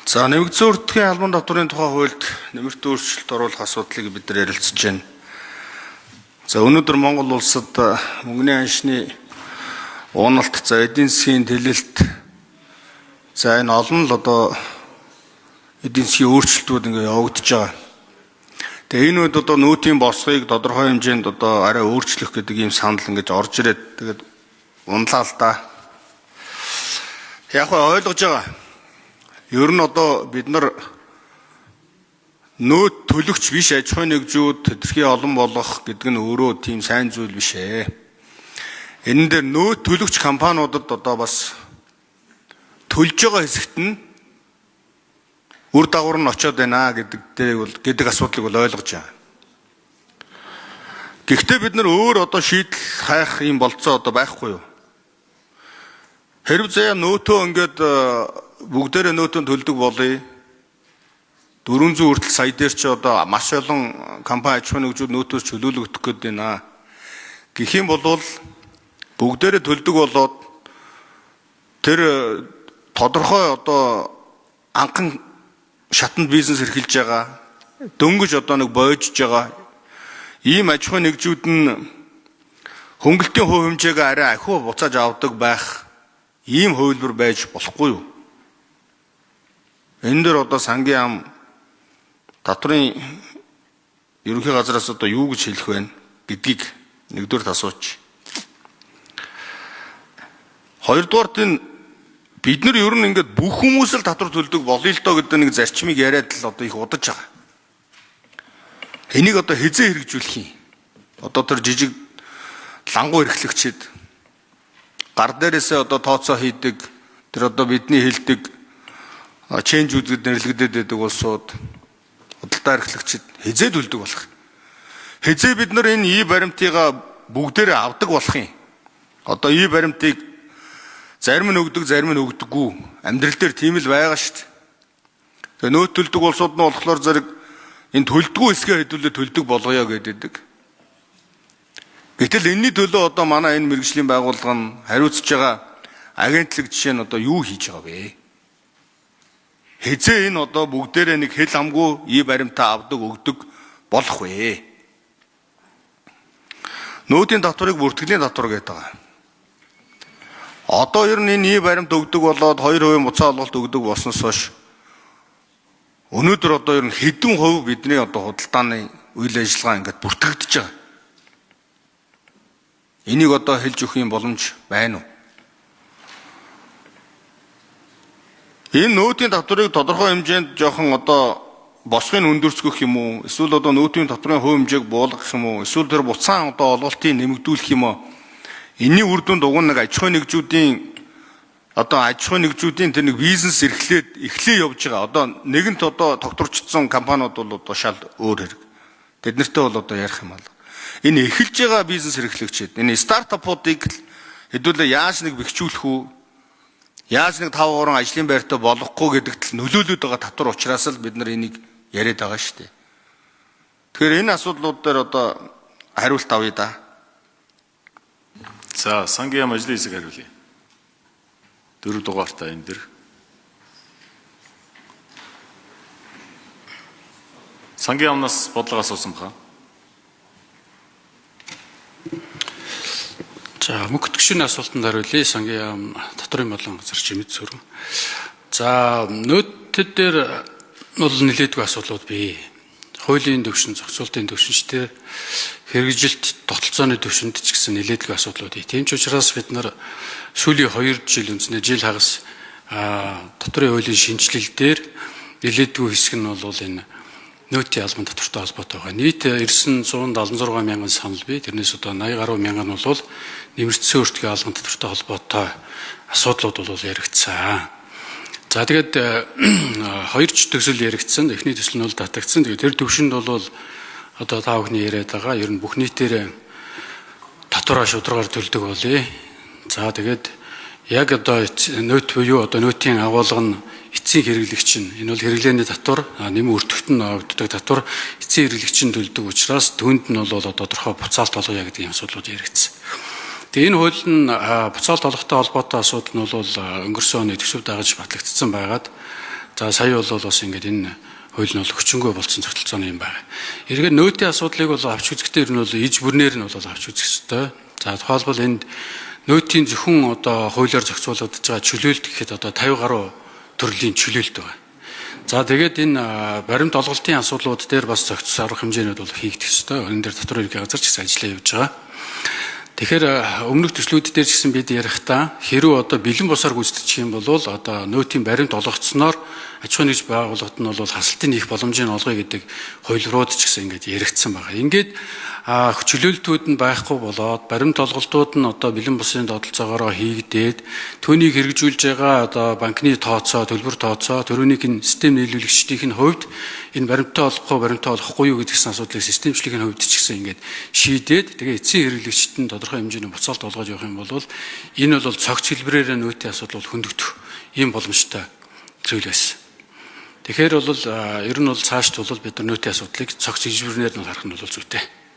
За, нэмэгдсэн өртгийн албан татварын тухай хуульд нэмэлт өөрчлөлт оруулах асуудлыг бид нар ярилцж байна. За, өнөөдөр Монгол улсад мөнгөний аншны уналт, за эдийн засгийн тэлэлт, за энэ олон л одоо эдийн засгийн өөрчлөлтүүд ингээ явагдаж байгаа. Тэгээ энэ үед одоо нөөтийн босгыг тодорхой хэмжээнд одоо арай өөрчлөх гэдэг ийм санал ингэж орж ирээд тэгээд унлаа л да. Яг ойлгож байгаа. Ер нь одоо бид нар нөөт төлөгч биш аж ахуйн нэгжүүд хэтэрхий олон болгох гэдэг нь өөрөө тийм сайн зүйл биш ээ. Энэ дээр нөөт төлөгч компаниудад одоо бас төлж байгаа хэсэгт нь үр дагавар нь очиод байна гэдэг дээр бол гэдэг асуудлыг бол ойлгож байгаа. Гэхдээ бид нар өөр одоо шийдэл хайх юм болцоо одоо байхгүй юу? Хэрв заяа нөөтөө ингээд бүгдээрээ нөөтөө төлдөг болъё. 400 хүртэл сая дээр чи одоо маш олон компани аж ахуйн нэгжүүд нөөтөөс чөлөөлөгдөх гээд байна. Гэх юм бол бүгдээрээ төлдөг болоод тэр тодорхой одоо анхан шатанд бизнес эрхэлж байгаа, дөнгөж одоо нэг бойжж байгаа ийм аж ахуйн нэгжүүд нь хөнгөлтийн хувь хэмжээг арай ахиу буцааж авдаг байх ийм хувилбар байж болохгүй юу? Энэ дээр одоо сангийн яам татврын ерөнхий газраас одоо юу гэж хэлэх вэ гэдгийг нэгдүгээрт асууч. Хоёрдугаарт энэ бид нар ер нь ингээд бүх хүмүүс л татвар төлдөг болъё л доо гэдэг нэг зарчмыг яриад л одоо их удаж байгаа. Энийг одоо хэзээ хэрэгжүүлэх юм? Одоо тэр жижиг лангуу эрхлэгчид гар дээрээсээ одоо тооцоо хийдэг, тэр одоо бидний хэлдэг change үзэд нэрлэгдээд байдаг улсууд худалдаа эрхлэгчид хэзээ төлдөг болох юм? Хэзээ бид нар энэ и баримтыгаа бүгдээрээ авдаг болох юм? Одоо и баримтыг зарим нь өгдөг, зарим нь өгдөггүй. Амьдрал дээр тийм л байгаа шүү дээ. Тэгээ нөөт төлдөг улсууд нь болохоор зэрэг энэ төлдгөө хэсгээ хэдүүлээ төлдөг болгоё гэдэг. Гэтэл энэний төлөө одоо манай энэ мэргэжлийн байгууллага нь хариуцж байгаа агентлаг жишээ нь одоо юу хийж байгаа вэ? Хэзээ энэ одоо бүгдээрээ нэг хэл амгүй и баримтаа авдаг өгдөг болох вэ? Нүүдийн татварыг бүртгэлийн татвар гэдэг байгаа. Одоо ер нь энэ и баримт өгдөг болоод 2% буцаа олголт өгдөг болсноос хойш өнөөдөр одоо ер нь хэдэн хувь бидний одоо худалдааны үйл ажиллагаа ингээд бүртгэгдэж байгаа. Энийг одоо хэлж өгөх юм боломж байна уу? Энэ нөөтийн татварыг тодорхой хэмжээнд жоохон одоо босгыг өндөрсгөх юм уу? Эсвэл одоо нөөтийн татварын хувь хэмжээг буулгах юм уу? Эсвэл тэр буцаан одоо олголтыг нэмэгдүүлэх юм уу? Энэний үр дүнд уг нь нэг аж ахуйн нэгжүүдийн одоо аж ахуйн нэгжүүдийн тэр нэг бизнес эрхлээд эхлээ явж байгаа. Одоо нэгэнт одоо тогтворчдсон компаниуд бол одоо шал өөр хэрэг. Тэд нартэй бол одоо ярих юм бол. Энэ эхэлж байгаа бизнес эрхлэгчид, энэ стартапуудыг хэдүүлээ яаж нэг бэхжүүлэх үү? Яаж нэг 5 3 ажлын байртай болгохгүй гэдэгт л нөлөөлөд байгаа татвар учраас л бид нар энийг яриад байгаа шүү дээ. Тэгэхээр энэ асуудлууд дээр одоо хариулт авъя да. За, сангийн яам ажлын хэсэг хариулъя. 4 дугаартаа энэ дэр. Сангийн яамнаас бодлого асуусан баха. За, мөнх төгшөний асуултанд хариулъя. Сангийн яам татврын болон газар чимэд сөрөн. За, нөөтөд дээр бол нэлээдгүй асуудлууд бий. Хуулийн төвшин, зохицуултын төвшин ч тэр хэрэгжилт тогтолцооны төвшөнд ч гэсэн нэлээдгүй асуудлууд бий. Тийм ч учраас бид нар сүүлийн 2 жил үндснээр жил хагас татврын хуулийн шинэчлэл дээр нэлээдгүй хэсэг нь бол энэ нөөтийн албан татвартай холбоотой байгаа. Нийт ирсэн 176 мянган санал бий. Тэрнээс одоо 80 гаруй мянган нь бол нэмэгдсэн өртгийн албан татвартай холбоотой асуудлууд бол яригдсан. За, тэгээд хоёр ч төсөл яригдсан. Эхний төсөл нь бол татагдсан. Тэгээд тэр төвшөнд бол одоо та бүхний яриад байгаа ер нь бүх нийтээр татвараа шударгаар төлдөг болъё. За, тэгээд яг одоо нөөт буюу одоо нөөтийн агуулга нь эцсийн хэрэглэгч нь энэ бол хэрэглээний татвар нэмэн өртөгт нь авддаг татвар эцсийн хэрэглэгч нь төлдөг учраас түүнд нь бол одоо тодорхой буцаалт олгоё гэдэг юм асуудлууд яригдсан. Тэгээ энэ хууль нь буцаалт олгохтой холбоотой асуудал нь бол өнгөрсөн оны төсөв дагаж батлагдсан байгаад За сая бол бас ингээд энэ хууль нь бол хүчингүй болсон тогтолцооны юм байна. Эргээд нөөтийн асуудлыг бол авч үзэхдээ ер нь бол иж бүрнээр нь бол авч үзэх ёстой. За тухайлбал энд нөөтийн зөвхөн одоо хуулиар зохицуулагдаж байгаа чөлөөлт гэхэд одоо 50 гаруй төрлийн чөлөөлт байна. За тэгээд энэ баримт олголтын асуудлууд дээр бас зохицох арга хэмжээнүүд бол хийгдэх ёстой. Энэ дээр татвар ерөнхий газар ч гэсэн ажиллаа явж байгаа. Тэгэхээр өмнөх төслүүд дээр ч гэсэн бид ярихдаа хэрүү одоо бэлэн бусаар гүйцэтгэх юм бол одоо нөөтийн баримт олгоцсноор аж ахуйн нэгж байгууллагад нь бол хасалтын их боломжийг олгоё гэдэг хувилбарууд ч гэсэн ингээд яригдсан байгаа. Ингээд чөлөөлтүүд нь байхгүй болоод баримт олголтууд нь одоо бэлэн бусын додолцоогоороо хийгдээд түүнийг хэрэгжүүлж байгаа одоо банкны тооцоо, төлбөр тооцоо, төрөөнийх нь систем нийлүүлэгчдийн хувьд энэ баримттай олохгүй, баримттай олохгүй юу гэдгсэн асуудлыг системчлэгийн хувьд ч гэсэн ингээд шийдээд тэгээ эцсийн хэрэглэгчд нь тодорхой хэмжээний буцаалт олгож явах юм бол энэ бол цогц хэлбэрээр нөөтийн асуудал бол хөндөгдөх ийм боломжтой зүйл байсан. Тэгэхээр бол ер нь бол цаашд бол бид нар нөөтийн асуудлыг цогц хэлбэрээр нь харах нь бол зүйтэй.